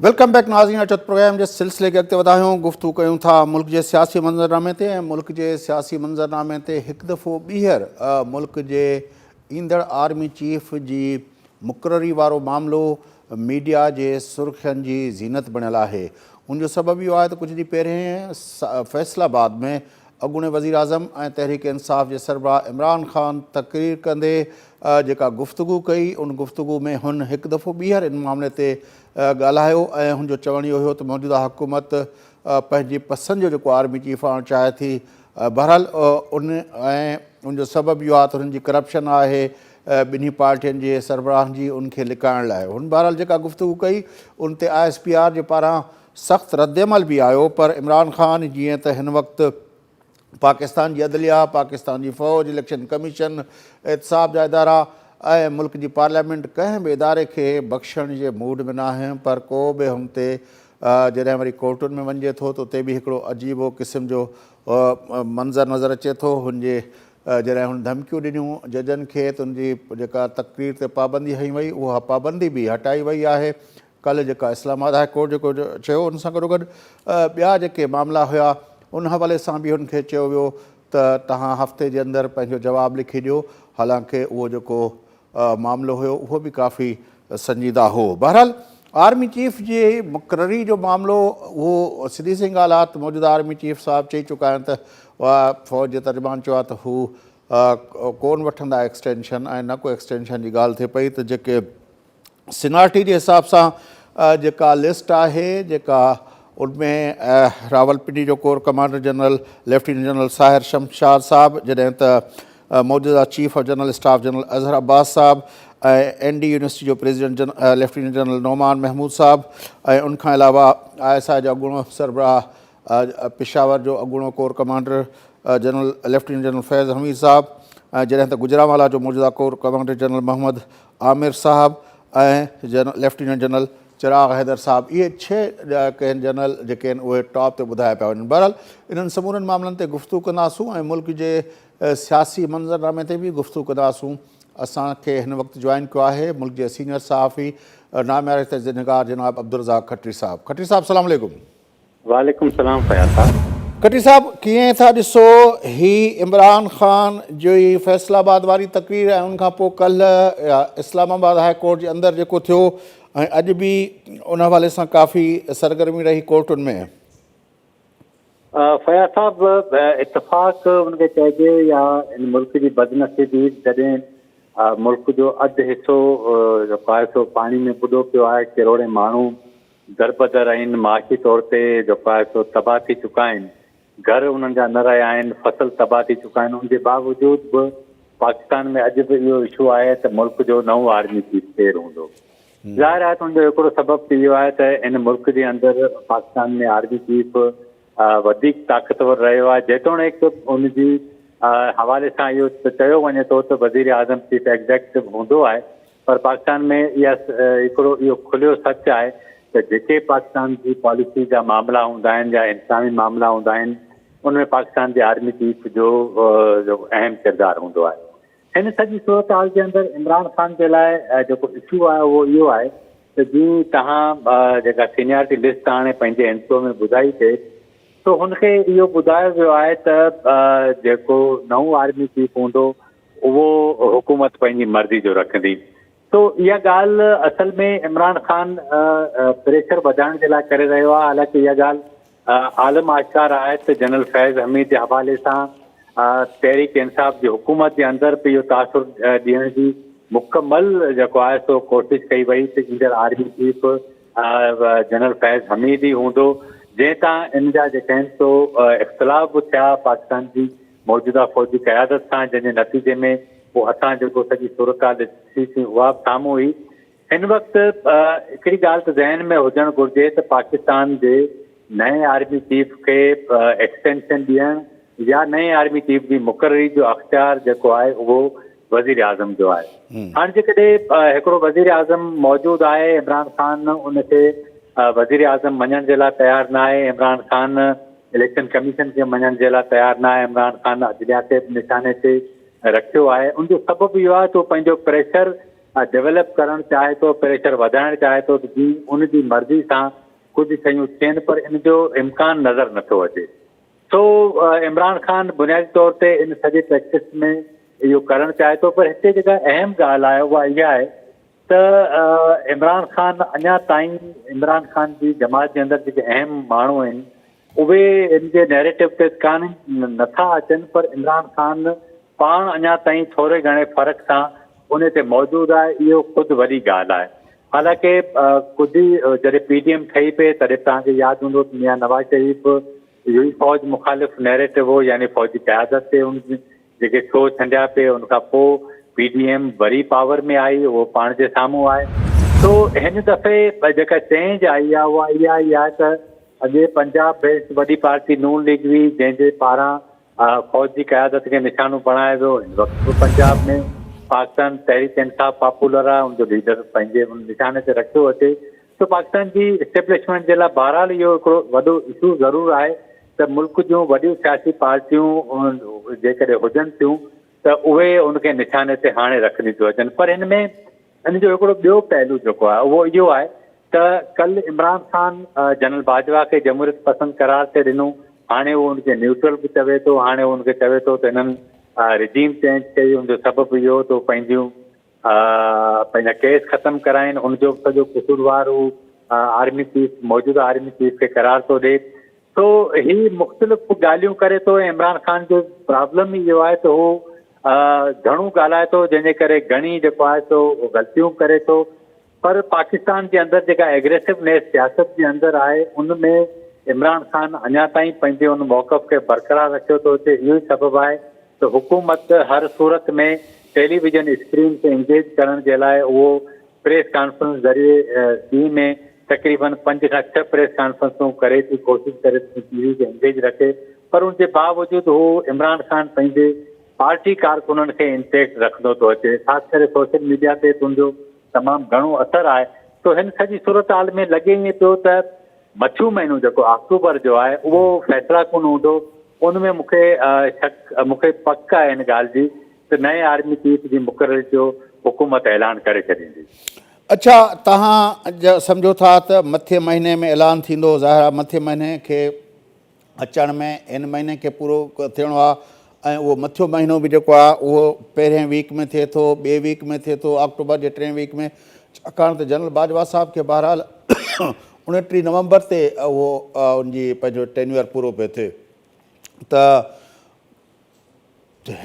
Welcome back ناظرين اچو ته پروگرام جي سلسلي کي اڳتي وڌايون گفتگو ڪيون ٿا ملڪ جي سياسي منظرنامي تي ۽ ملڪ جي سياسي منظرنامي تي هڪ دفعو ٻيهر ملڪ جي ايندڙ آرمي چيف جي مقرري وارو معاملو ميڊيا جي سرخين جي زينت بڻيل آهي ان جو سبب اهو آهي ته ڪجهه ڏينهن پهرين فيصل آباد ۾ اڳوڻي وزيراعظم ۽ تحريڪ انصاف جي سربراهه عمران خان تقرير ڪندي جيڪا گفتگو ڪئي ان گفتگو ۾ هن هڪ دفعو ٻيهر ان معاملي تي ڳالهايو ۽ هن جو چوڻ اهو هيو ته موجوده حڪومت پنهنجي پسند جو جيڪو آرمي چيف آڻڻ چاهي ٿي بهرحال ان ۽ ان جو سبب اهو آهي ته هنن جي ڪرپشن آهي ٻنهي پارٽين جي سربراهن جي ان کي لڪائڻ لاء هن بهرحال جيڪا گفتگو ڪئي ان تي I S P R جي پاران سخت ردعمل به آيو پر عمران خان جيئن ته هن وقت پاڪستان جي عدليه، پاڪستان جي فوج، اليڪشن ڪميشن، احتساب جا ادارا ۽ ملڪ جي پارليامينٽ ڪنهن به اداري کي بخشڻ جي موڊ ۾ ناهن پر ڪو به هن تي جڏهن وري ڪورٽن ۾ وڃجي ٿو ته اتي به هڪڙو عجيب قسم جو منظر نظر اچي ٿو هن جي جڏهن هن ڌمڪيون ڏنيون ججن کي ته ان جي جيڪا تقرير تي پابندي هنئي وئي اها پابندي به هٽائي وئي آهي ڪالهه جيڪا اسلام آباد هاء ڪورٽ جيڪو چيو ان سان گڏوگڏ ٻيا جيڪي معاملا هيا ان حوالي سان به هن کي چيو ويو ته توهان هفتي جي اندر پنهنجو جواب لکي ڏيو حالانڪه اهو جيڪو معاملو هيو اهو به ڪافي سنجيده هو بهرحال آرمي چيف جي مقرري جو معاملو اهو سڌي سئي ڳالهه آهي ته موجوده آرمي چيف صاحب چئي چڪا آهن ته فوج جي ترجمان چيو آهي ته هو ڪون وٺندا ايڪسٽينشن ۽ نه ڪو ايڪسٽينشن جي ڳالهه ٿئي پئي ته جيڪي سينارٽي جي حساب سان جيڪا لسٽ آهي جيڪا ان ۾ راولپنڊي جو corps commander general lieutenant general Sahir Shamshad صاحب جڏهن ته موجوده chief of general staff general Azhar Abbas صاحب ۽ اين ڊي يونيورسٽي جو پريزيڊنٽ ليفٽيننٽ جنرل نعمان محمود صاحب ۽ ان کان علاوه I S I جو اڳوڻو سربراهه پشاور جو اڳوڻو corps commander general lieutenant general Faiz Hameed صاحب ۽ جڏهن ته گجرانوالا جو موجوده corps commander general Muhammad Amir Sahib ۽ lieutenant general چراغ حيدر صاحب اهي ڇهه ڪنهن جنرل جيڪي آهن اهي ٽاپ تي ٻڌايا پيا وڃن بهرحال انهن سمورن معاملن تي گفتگو ڪنداسون ۽ ملڪ جي سياسي منظرنامي تي به گفتگو ڪنداسون اسان کي هن وقت جوائن ڪيو آهي ملڪ جي سينيئر صحافي نامياري تجزيه نگار جناب عبدالرزاق کٽري صاحب کٽري صاحب السلام عليڪم وعليڪم السلام فياض صاحب. کٽي صاحب ڪيئن ٿا ڏسو هي عمران خان جي فيصل آباد واري تقرير ۽ ان کان پوء ڪلهه اسلام آباد هاء ڪورٽ جي اندر جيڪو ٿيو ۽ اڄ به ان حوالي سان ڪافي سرگرمي رهي ڪورٽن ۾. فياض صاحب اتفاق ان کي چئجي يا ان ملڪ جي بدنصيبي جڏهن ملڪ جو اڌ حصو جيڪو آهي سو پاڻي ۾ ٻڏو پيو آهي ڪروڙين ماڻهو دربدر آهن، معاشي طور تي جيڪو آهي سو تباهه ٿي چڪا آهن، گهر انهن جا نه رهيا آهن، فصل تباهه ٿي چڪا آهن، ان جي باوجود به پاڪستان ۾ اڄ به اهو اشو آهي ته ملڪ جو نئون آرمي چيف ڪير هوندو؟ ظاهر آهي ته ان جو هڪڙو سبب ته اهو آهي ته ان ملڪ جي اندر پاڪستان ۾ آرمي چيف وڌيڪ طاقتور رهيو آهي، جيتوڻيڪ ان جي حوالي سان اهو چيو وڃي ٿو ته وزيراعظم چيف ايگزيڪٽو هوندو آهي پر پاڪستان ۾ اها هڪڙو اهو کليو سچ آهي ته جيڪي پاڪستان جي پاليسي جا معاملا هوندا آهن يا انتظامي معاملا هوندا آهن ان ۾ پاڪستان جي آرمي چيف جو اهم ڪردار هوندو آهي. هن سڄي صورتحال جي اندر عمران خان جي لاء جيڪو اشو آهي اهو اهو آهي ته جيئن توهان جيڪا سينيارٽي لسٽ آڻي پنهنجي انٽرو ۾ ٻڌائي ٿي سو هن کي اهو ٻڌايو ويو آهي ته جيڪو نئون آرمي چيف هوندو اهو حڪومت پنهنجي مرضي جو رکندي. سو اها ڳالهه اصل ۾ عمران خان پريشر وڌائڻ جي لاء ڪري رهيو آهي حالانڪه اها ڳالهه عالم آشڪار آهي ته جنرل فيض حميد جي حوالي سان تحريڪ انصاف جي حڪومت جي اندر به اهو تاثر ڏيڻ جي مڪمل جيڪو آهي سو ڪوشش ڪئي وئي ته ايندڙ army chief general Faiz Hameed ئي هوندو جنهن تان ان جا جيڪي آهن سو اختلاف به ٿيا پاڪستان جي موجوده فوجي قيادت سان جنهن جي نتيجي ۾ پوء اسان جيڪو سڄي صورتحال ڏٺي سين اها به سامهون هئي هن وقت هڪڙي ڳالهه ته ذهن ۾ هجڻ گهرجي ته پاڪستان جي نئين آرمي چيف کي ايڪسٽينشن ڏيڻ يا نئين آرمي چيف جي مقرري جو اختيار جيڪو آهي اهو وزيراعظم جو آهي. هاڻ جيڪڏهن هڪڙو وزيراعظم موجود آهي عمران خان ان کي وزيراعظم مڃڻ جي لاء تيار نه آهي، عمران خان اليڪشن ڪميشن کي مڃڻ جي لاء تيار نه آهي، عمران خان عدليا کي به نشاني تي رکيو آهي ان جو سبب اهو آهي ته هو پنهنجو پريشر. ڊولپ ڪرڻ چاهي ٿو، پريشر وڌائڻ چاهي ٿو ته جيئن ان جي مرضي سان ڪجهه شيون ٿين پر ان جو امڪان نظر نٿو اچي. سو عمران خان بنيادي طور تي ان سڄي پريڪٽس ۾ اهو ڪرڻ چاهي ٿو پر هتي جيڪا اهم ڳالهه آهي اها اها آهي ته عمران خان اڃا تائين عمران خان جي جماعت جي اندر جيڪي اهم ماڻهو آهن اهي ان جي نيريٽو تي ڪانه نٿا اچن پر عمران خان پاڻ اڃا تائين ٿوري گهڻي فرق سان ان تي موجود آهي اهو خود وڏي ڳالهه آهي حالانڪه ڪجهه ئي جڏهن پي ڊي ايم ٺهي پئي تڏهن توهان کي ياد هوندو ته ميان نواز شريف اهو ئي فوج مخالف نيريٽو هو يعني فوجي قيادت تي ان جيڪي ڇوهه ڇنڊيا پئي ان کان پوء پي ڊي ايم وري پاور ۾ آئي اهو پاڻ جي سامهون آهي سو هن دفعي جيڪا چينج آئي آهي اها اها ئي آهي ته اڳي پنجاب بيسڊ وڏي پارٽي نون ليگ هئي جنهن جي پاران فوج جي قيادت کي نشانو بڻايو ويو هن وقت به پنجاب ۾ پاڪستان تحريڪ انصاف پاپولر آهي ان جو ليڊر پنهنجي ان نشاني تي رکيو اچي ته پاڪستان جي اسٽيبلشمينٽ جي لاء بهرحال اهو هڪڙو وڏو اشو ضرور آهي ته ملڪ جون وڏيون سياسي پارٽيون جيڪڏهن هجن ٿيون ته اهي ان کي نشاني تي هاڻي رکنديون ٿيون اچن پر هن ۾ ان جو هڪڙو ٻيو پهلو جيڪو آهي اهو اهو آهي ته ڪل عمران خان جنرل باجوا کي جمهوريت پسند قرار تي ڏنو هاڻي هو ان کي نيوٽرل به چوي ٿو هاڻي هو ان کي چوي ٿو ته هنن رجيم چينج ڪئي ان جو سبب اهو ته پنهنجيون پنهنجا ڪيس ختم ڪرائين ان جو سڄو قصوروار هو آرمي چيف موجوده آرمي چيف کي قرار ٿو ڏي سو هي مختلف ڳالهيون ڪري ٿو ۽ عمران خان جو پرابلم ئي اهو آهي ته هو گهڻو ڳالهائي ٿو جنهن جي ڪري گهڻي جيڪو آهي سو غلطيون ڪري ٿو پر پاڪستان جي اندر جيڪا ايگريسونيس سياست جي اندر آهي ان ۾ عمران خان اڃا تائين پنهنجي ان موقف کي برقرار رکيو ٿو اچي اهو ئي سبب آهي ته حڪومت هر صورت ۾ ٽيلي ويزن اسڪرين کي انگيج ڪرڻ جي لاء اهو پريس ڪانفرنس ذريعي ڏينهن ۾ تقريبن پنج کان ڇهه پريس ڪانفرنسون ڪري ٿي ڪوشش ڪري ٿي ٽي وي کي انگيج رکي پر ان جي باوجود هو عمران خان پنهنجي پارٽي ڪارڪنن کي انٽيڪٽ رکندو ٿو اچي خاص ڪري سوشل ميڊيا تي تن جو تمام گهڻو اثر آهي سو هن سڄي صورتحال ۾ لڳي ائين پيو ته مٿيون مهينو جيڪو آڪٽوبر جو آهي اهو فيصلا ڪن هوندو ان ۾ مون کي شڪ مون کي پڪ آهي ان ڳالهه جي ته نئين آرمي چيف جي مقرري جو حڪومت اعلان ڪري ڇڏيندي. اڇا توهان سمجهو ٿا ته مٿين مهيني ۾ اعلان ٿيندو ظاهر آهي مٿين مهيني کي اچڻ ۾ هن مهيني کي پورو ٿيڻو آهي ۽ اهو مٿيون مهينو به جيڪو آهي اهو پهرين ويڪ ۾ ٿئي ٿو ٻئي ويڪ ۾ ٿئي ٿو آڪٽوبر جي ٽئين ويڪ ۾ ڇاڪاڻ ته جنرل باجوا صاحب کي بهرحال 29 نومبر تي اهو ان جي پنهنجو ٽينيوئر پورو پيو ٿئي ته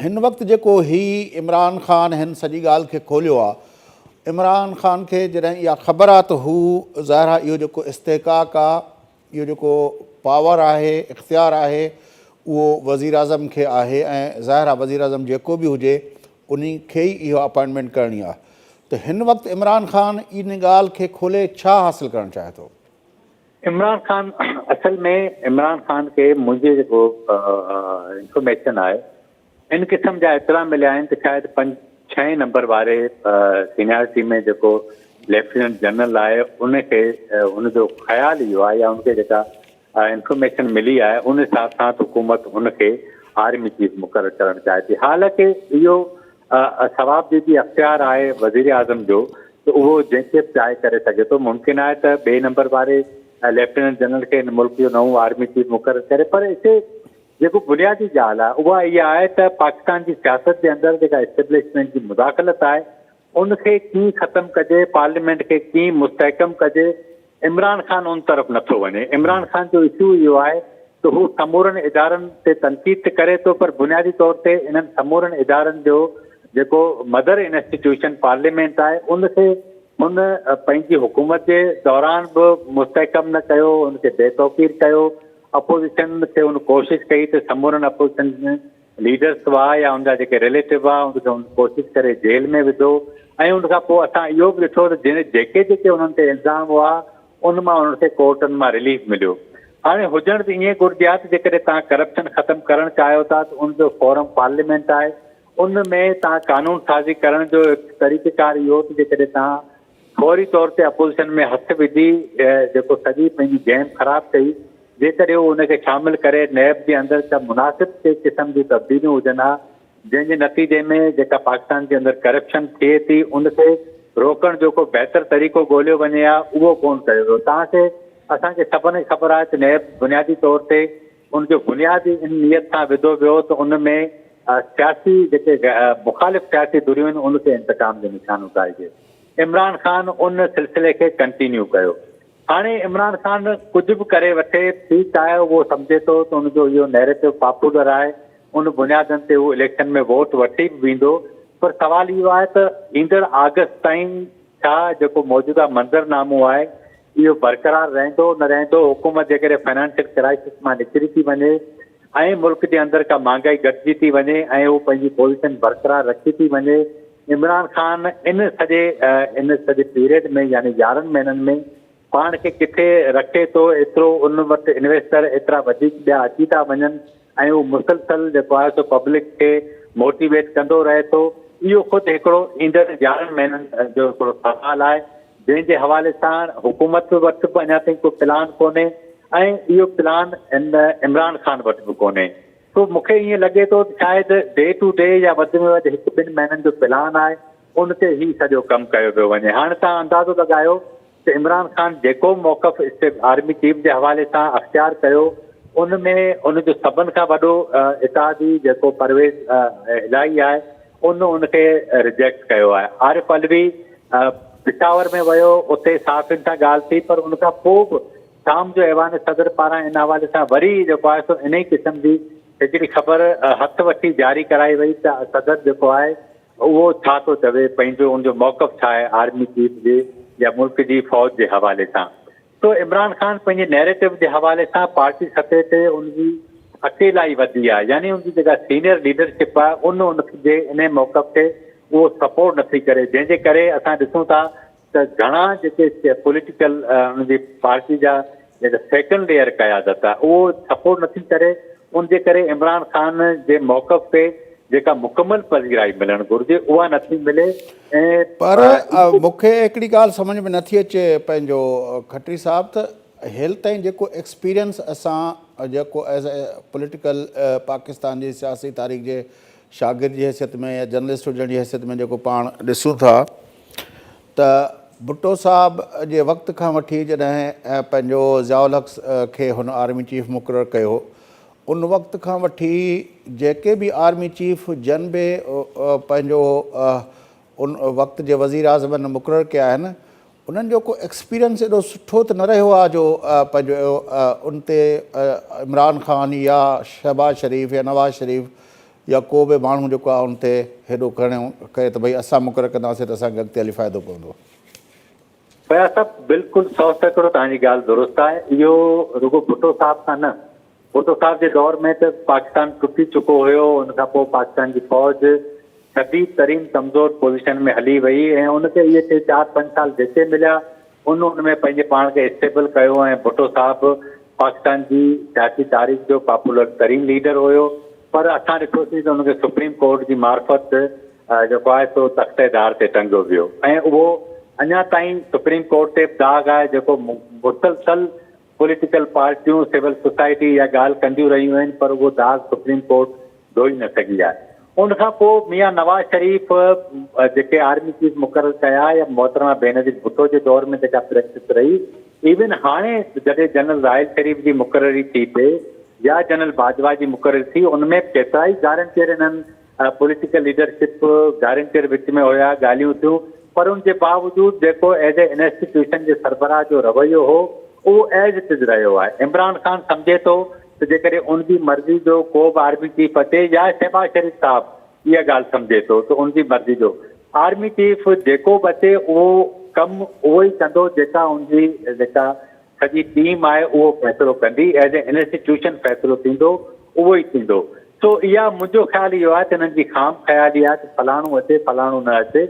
هن وقت جيڪو هي عمران خان هن سڄي ڳالهه کي کوليو آ عمران خان کي جڏهن اها خبر آ ته هو ظاهر آ اهو جيڪو استحقاق آ اهو جيڪو پاور آهي اختيار آهي اهو وزيراعظم کي آهي ۽ ظاهر آ وزيراعظم جيڪو به هجي انهي کي ئي اها اپائنٽمينٽ ڪرڻي آ ته هن وقت عمران خان ان ڳالهه کي کولي ڇا حاصل ڪرڻ چاهي ٿو؟ عمران خان اصل ۾ عمران خان کي منهنجي جيڪو انفارميشن آهي ان قسم جا اطلاع مليا آهن ته شايد پنج ڇهين نمبر واري سينيارٽي ۾ جيڪو ليفٽيننٽ جنرل آهي ان کي ان جو خيال اهو آهي يا ان کي جيڪا انفارميشن ملي آهي ان حساب سان حڪومت ان کي آرمي چيف مقرر ڪرڻ چاهي ٿي حالانڪه اهو صوابديدي اختيار آهي وزيراعظم جو ته اهو جنهن کي به چاهي ڪري سگهي ٿو، ممڪن آهي ته ٻئي نمبر واري ليفٽيننٽ جنرل کي هن ملڪ جو نئون آرمي چيف مقرر ڪري پر هتي جيڪو بنيادي ڳالهه آهي اها اها آهي ته پاڪستان جي سياست جي اندر جيڪا اسٽيبلشمينٽ جي مداخلت آهي ان کي ڪيئن ختم ڪجي، پارليامينٽ کي ڪيئن مستحڪم ڪجي، عمران خان ان طرف نٿو وڃي. عمران خان جو اشو اهو آهي ته هو سمورن ادارن تي تنقيد ته ڪري ٿو پر بنيادي طور تي انهن سمورن ادارن جو جيڪو مدر انسٽيٽيوشن پارليامينٽ آهي ان کي هن پنهنجي حڪومت جي دوران به مستحڪم نه ڪيو، ان کي بي توقير ڪيو، اپوزيشن کي هن ڪوشش ڪئي ته سمورن اپوزيشن ليڊرس هئا يا ان جا جيڪي رليٽو هئا ان کي هن ڪوشش ڪري جيل ۾ وڌو ۽ ان کان پوء اسان اهو به ڏٺو ته جن جيڪي جيڪي انهن تي الزام هئا ان مان انهن کي ڪورٽن مان رليف مليو. هاڻي هجڻ ته ائين گهرجي ها ته جيڪڏهن توهان ڪرپشن ختم ڪرڻ چاهيو ٿا ته ان جو فورم پارليامينٽ آهي ان ۾ توهان قانون سازي ڪرڻ جو هڪ طريقيڪار اهو ته جيڪڏهن توهان فوري طور تي اپوزيشن ۾ هٿ وجهي جيڪو سڄي پنهنجي گيم خراب ڪئي، جيڪڏهن هو ان کي شامل ڪري نيب جي اندر ڪا مناسب ڪي قسم جون تبديليون هجن ها، جنهن جي نتيجي ۾ جيڪا پاڪستان جي اندر ڪرپشن ٿئي ٿي ان کي روڪڻ جو ڪو بهتر طريقو ڳوليو وڃي ها اهو ڪونه ڪيو ويو. توهان کي اسان کي سڀن کي خبر آهي ته نيب بنيادي طور تي ان جو بنياد ئي ان نيت سان وڌو ويو ته ان ۾ سياسي جيڪي مخالف سياسي ڌريون آهن ان کي انتقام جو نشانو ٺاهجي. عمران خان ان سلسلي کي ڪنٽينيو ڪيو. هاڻي عمران خان ڪجهه به ڪري وٺي، ٺيڪ آهي، اهو سمجهي ٿو ته ان جو اهو نيريٽو پاپولر آهي، ان بنيادن تي هو اليڪشن ۾ ووٽ وٺي به ويندو، پر سوال اهو آهي ته ايندڙ آگسٽ تائين ڇا جيڪو موجوده منظرنامو آهي، اهو برقرار رهندو نه رهندو، حڪومت جيڪڏهن فنانشل ڪرائسس مان نڪري ٿي وڃي ۽ ملڪ جي اندر ڪا مهانگائي گهٽجي ٿي وڃي ۽ هو پنهنجي پوزيشن برقرار رکي ٿي وڃي، عمران خان ان سڄي ان سڄي پيريڊ ۾ يعني يارهن مهينن ۾ پاڻ کي ڪٿي رکي ٿو ايترو ان وٽ انويسٽر ايترا وڌيڪ ٻيا اچي ٿا وڃن ۽ هو مسلسل جيڪو آهي سو پبلڪ کي موٽيويٽ ڪندو رهي ٿو اهو خود هڪڙو ايندڙ يارهن مهينن جو هڪڙو سوال آهي جنهن جي حوالي سان حڪومت وٽ به اڃا تائين ڪو پلان ڪونهي ۽ اهو پلان عمران خان وٽ به ڪونهي سو مون کي ائين لڳي ٿو ته شايد ڊي ٽو ڊي يا وڌ ۾ وڌ هڪ ٻن مهينن جو پلان آهي ان تي هي سڄو ڪم ڪيو پيو وڃي. هاڻ توهان اندازو لڳايو ته عمران خان جيڪو موقف آرمي چيف جي حوالي سان اختيار ڪيو ان ۾ ان جو سڀن کان وڏو اتحادي جيڪو پرويز الاهي آهي ان ان کي رجيڪٽ ڪيو آهي. عارف علوي پشاور ۾ ويو اتي صحافين سان ڳالهه ٿي پر ان کان پوء به شام جو ايوان صدر پاران ان حوالي سان وري جيڪو آهي سو انهي قسم جي هڪڙي خبر هٿ وٺي جاري ڪرائي وئي ته صدر جيڪو آهي اهو ڇا ٿو چوي پنهنجو ان جو موقف ڇا آهي آرمي چيف جي يا ملڪ جي فوج جي حوالي سان سو عمران خان پنهنجي نيريٽو جي حوالي سان پارٽي سطح تي ان جي اڪيلائي وڌي آهي يعني ان جي جيڪا سينيئر ليڊرشپ آهي ان ان جي انهي موقف کي اهو سپورٽ نٿي ڪري جنهن جي ڪري اسان ڏسون ٿا ته گهڻا جيڪي پوليٽيڪل ان جي پارٽي جا جيڪا سيڪنڊ ليئر قيادت آهي اهو سپورٽ نٿي ڪري ان جي ڪري عمران خان جي موقف تي جيڪا مڪمل پذيرائي ملڻ گهرجي اها نٿي ملي ۽ پر مون کي هڪڙي ڳالهه سمجهه ۾ نٿي اچي پنهنجو کٽري صاحب ته هيل تائين جيڪو ايڪسپيرينس اسان جيڪو ايز اي پوليٽيڪل پاڪستان جي سياسي تاريخ جي شاگرد جي حيثيت ۾ يا جرنلسٽ هجڻ جي حيثيت ۾ جيڪو پاڻ ڏسون ٿا ته ڀٽو صاحب جي وقت کان وٺي جڏهن پنهنجو ضياء الحق کي هن آرمي چيف مقرر ڪيو ان وقت کان وٺي جيڪي به آرمي چيف جن به پنهنجو ان وقت جي وزير اعظمن مقرر ڪيا آهن انهن جو ڪو ايڪسپيرينس ايڏو سٺو ته نه رهيو آهي جو پنهنجو ان تي عمران خان يا شهباز شريف يا نواز شريف يا ڪو به ماڻهو جيڪو آهي ان تي هيڏو ڪرڻو ڪري ته ڀئي اسان مقرر ڪنداسين ته اسان کي اڳتي هلي فائدو پوندو. فياض صاحب بلڪل 100% توهان جي ڳالهه درست آهي اهو رڳو ڀٽو صاحب سان نه ڀٽو صاحب جي دور ۾ ته پاڪستان ٽٽي چڪو هيو ان کان پوء پاڪستان جي فوج شديد ترين ڪمزور پوزيشن ۾ هلي وئي ۽ ان کي اهي ٽي چار پنج سال جيڪي مليا ان ان ۾ پنهنجي پاڻ کي اسٽيبل ڪيو ۽ ڀٽو صاحب پاڪستان جي سياسي تاريخ جو پاپولر ترين ليڊر هيو پر اسان ڏٺوسين ته ان کي سپريم ڪورٽ جي معرفت جيڪو آهي سو تختي دار تي ٽنگيو ويو ۽ اهو اڃا تائين سپريم ڪورٽ تي به داغ آهي جيڪو مسلسل پوليٽيڪل پارٽيون سول سوسائٽي اها ڳالهه ڪنديون رهيون آهن پر اهو داغ سپريم ڪورٽ ڌوئي نه سگهي آهي. ان کان پوء ميان نواز شريف جيڪي آرمي چيف مقرر ڪيا يا محترمه بينظير ڀٽو جي دور ۾ جيڪا پريڪٽس رهي ايون هاڻي جڏهن جنرل راحيل شريف جي مقرري ٿي پئي يا جنرل باجوا جي مقرري ٿي ان ۾ به ڪيترائي گارنٽيئر انهن پوليٽيڪل ليڊرشپ گارنٽيئر وچ ۾ هيا ڳالهيون ٿيون پر ان جي باوجود جيڪو ايز اي انسٽيٽيوشن جي سربراهه جو رويو هو اهو ايز it از رهيو آهي عمران خان سمجهي ٿو ته جيڪڏهن ان جي مرضي جو ڪو به آرمي چيف اچي يا شهباز شريف صاحب اها ڳالهه سمجهي ٿو ته ان جي مرضي جو آرمي چيف جيڪو به اچي اهو ڪم اهو ئي ڪندو جيڪا ان جي جيڪا سڄي ٽيم آهي اهو فيصلو ڪندي ايز اي انسٽيٽيوشن فيصلو ٿيندو اهو ئي ٿيندو سو اها منهنجو خيال اهو آهي ته انهن جي خام خيالي آهي ته فلاڻو اچي فلاڻو نه اچي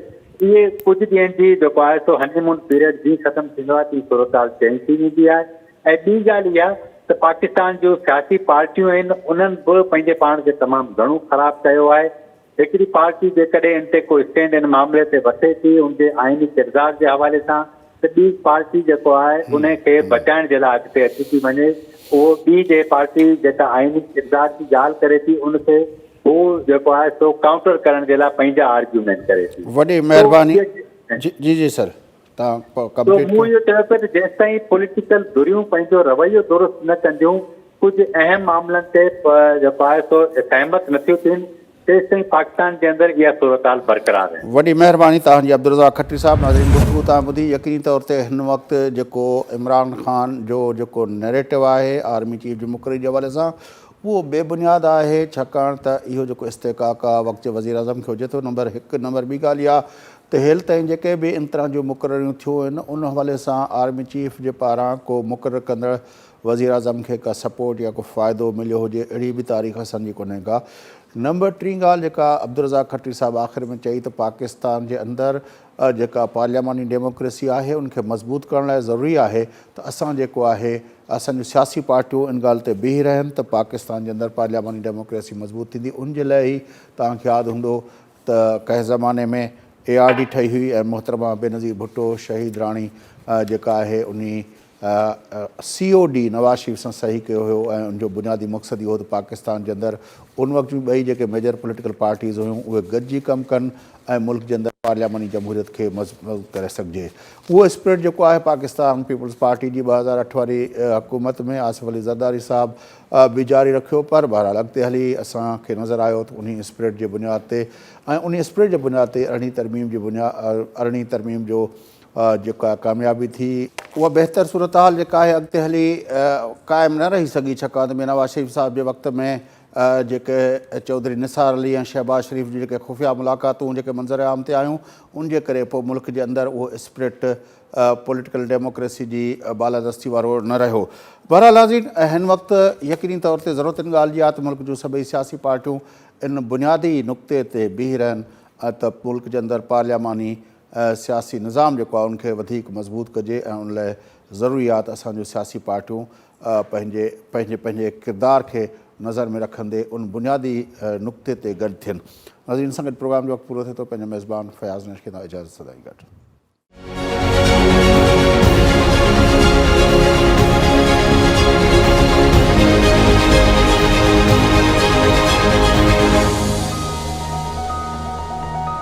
اهي ڪجهه ڏينهن جي جيڪو آهي سو هني مون پيريڊ جيئن ختم ٿيندو آهي تيئن صورتحال چينج ٿي ويندي آهي ۽ ٻي ڳالهه اها ته پاڪستان جون سياسي پارٽيون آهن انهن به پنهنجي پاڻ کي تمام گهڻو خراب ڪيو آهي هڪڙي پارٽي جيڪڏهن ان تي ڪو اسٽينڊ ان معاملي تي وٺي ٿي ان جي آئيني ڪردار جي حوالي سان ته ٻي پارٽي جيڪو آهي ان کي بچائڻ جي لاء اڳتي اچي ٿي وڃي اهو ٻي جي پارٽي جيڪا آئيني ڪردار جي ڳالهه ڪري ٿي ان کي هو جيڪو آهي سو ڪائونٽر ڪرڻ جي لاء پنهنجا آرگيومينٽ ڪري ٿي وڏي مهرباني. جي جي جي سر تان ڪمپليٽ مون اهو چيو پئي ته جيستائين پوليٽيڪل ڌريون پنهنجو رويو درست نه ڪنديون، ڪجهه اهم معاملن تي جيڪو آهي سو سهمت نٿيون ٿين، تيستائين پاڪستان جي اندر اها صورتحال برقرار رهندي. وڏي مهرباني توهان جي عبدالرزاق کٽري صاحب ناظرين گفتگو توهان ٻڌي يقيني طور تي هن وقت جيڪو عمران خان جو جيڪو نيريٽو آهي آرمي چيف جي مقرري جي حوالي سان اهو بي بنياد آهي ڇاڪاڻ ته اهو جيڪو استحقاق آهي وقت جي وزيراعظم کي هجي ٿو نمبر هڪ نمبر ٻي ڳالهه اها ته هيل تائين جيڪي به ان طرح جون مقرريون ٿيون آهن ان حوالي سان آرمي چيف جي پاران ڪو مقرر ڪندڙ وزيراعظم کي ڪا سپورٽ يا ڪو فائدو مليو هجي اهڙي به تاريخ اسان جي ڪونهي ڪا. نمبر ٽين ڳالهه جيڪا عبدالرزاق کٽري صاحب آخر ۾ چئي ته پاڪستان جي اندر جيڪا پارلياماني ڊيموڪريسي آهي ان کي مضبوط ڪرڻ لاء ضروري آهي ته اسان جيڪو آهي اسان جون سياسي پارٽيون ان ڳالهه تي بيهي رهن ته پاڪستان جي اندر پارلياماني ڊيموڪريسي مضبوط ٿيندي ان جي لاء ئي توهان کي ياد هوندو ته ڪنهن زماني ۾ اي آر ڊي ٺهي هئي ۽ محترمه بينظير ڀٽو شهيد راڻي جيڪا آهي انهي سي او ڊي نواز شريف سان صحيح ڪيو هيو ۽ ان جو بنيادي مقصد اهو هو ته پاڪستان جي اندر ان وقت جون ٻئي جيڪي ميجر پوليٽيڪل پارٽيز هيون اهي گڏجي ڪم ڪن ۽ ملڪ جي اندر پارلياماني جمهوريت کي مضبوط ڪري سگهجي. اهو اسپرٽ جيڪو آهي پاڪستان پيپلز پارٽي جي 2008 واري حڪومت ۾ آصف علي زرداري صاحب به جاري رکيو پر بهرحال اڳتي هلي اسان کي نظر آيو ته انهي اسپرٽ جي بنياد تي ۽ انهي اسپرٽ جي بنياد تي ارڙهين ترميم جي بنياد ارڙهين ترميم جو جيڪا ڪاميابي ٿي، اها بهتر صورتحال جيڪا آهي اڳتي هلي قائم نه رهي سگهي ڇاڪاڻ ته ميان نواز شريف صاحب جي وقت ۾ جيڪي چوڌري نثار علي ۽ شهباز شريف جون جيڪي خفيه ملاقاتون جيڪي منظر عام تي آيون ان جي ڪري پوء ملڪ جي اندر اهو اسپرٽ پوليٽيڪل ڊيموڪريسي جي بالادستي وارو نه رهيو. بهرحال ناظرين هن وقت يقيني طور تي ضرورت ان ڳالهه جي آهي ته ملڪ جون سڀئي سياسي پارٽيون ان بنيادي نقطي تي بيهي رهن ته ملڪ جي اندر پارلياماني سياسي نظام جيڪو آهي ان کي وڌيڪ مضبوط ڪجي ۽ ان لاء ضروري آهي ته اسان جون سياسي پارٽيون پنهنجي پنهنجي پنهنجي ڪردار کي نظر ۾ رکندي ان بنيادي نقطي تي گڏ ٿين. ناظرين ان سان گڏ پروگرام جو وقت پورو ٿئي ٿو پنهنجي ميزبان فياض نيش کي اجازت سدائين گڏ.